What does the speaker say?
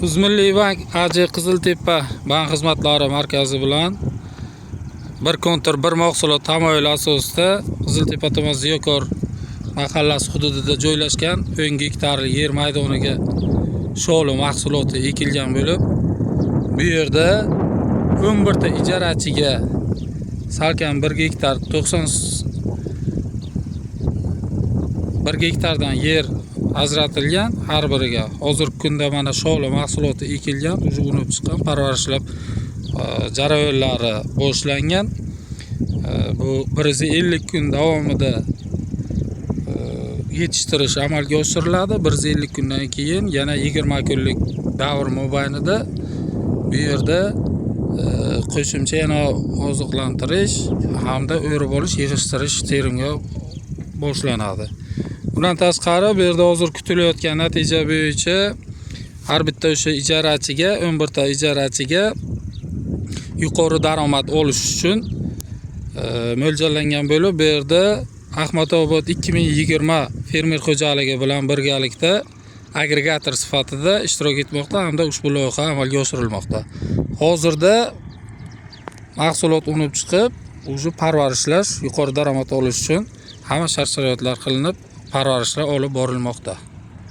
O'zmilliybank AJ Qiziltepa bank xizmatlari markazi bilan bir kontur bir mahsulot tamoyili asosida Qiziltepa tuman Ziyokor mahallasi hududida joylashgan 10 gektarlik yer maydoniga sholi mahsuloti ekilgan bo'lib, bu yerda 11 ta ijarachiga salkam 1 gektar 91 gektardan yer ajratilgan har biriga. Hozirgi kunda mana sholi mahsuloti ekilgan, уже unib chiqqan, parvarishlab jarayonlari boshlangan. Bu 150 kun davomida yetishtirish amalga oshiriladi. 150 kundan keyin yana 20 kunlik davr mobaynida bu yerda qo'shimcha yana oziqlantirish hamda o'rib olish, yig'ishtirish terimga boshlanadi. Bundan tashqari, bu yerda hozir kutilayotgan natija bo'yicha har bitta o'sha ijarachiga, 11 ta ijarachiga yuqori daromad olish uchun mo'ljallangan bo'lib, bu yerda Ahmadobod 2020 fermer xo'jaligi bilan birgalikda agregator sifatida ishtirok etmoqda hamda ushbu loyiha amalga oshirilmoqda. Hozirda mahsulot unib chiqib, уже parvarishlash, yuqori daromad olish uchun hamma shart sharoitlar qilinib, parvarishlar olib borilmoqda.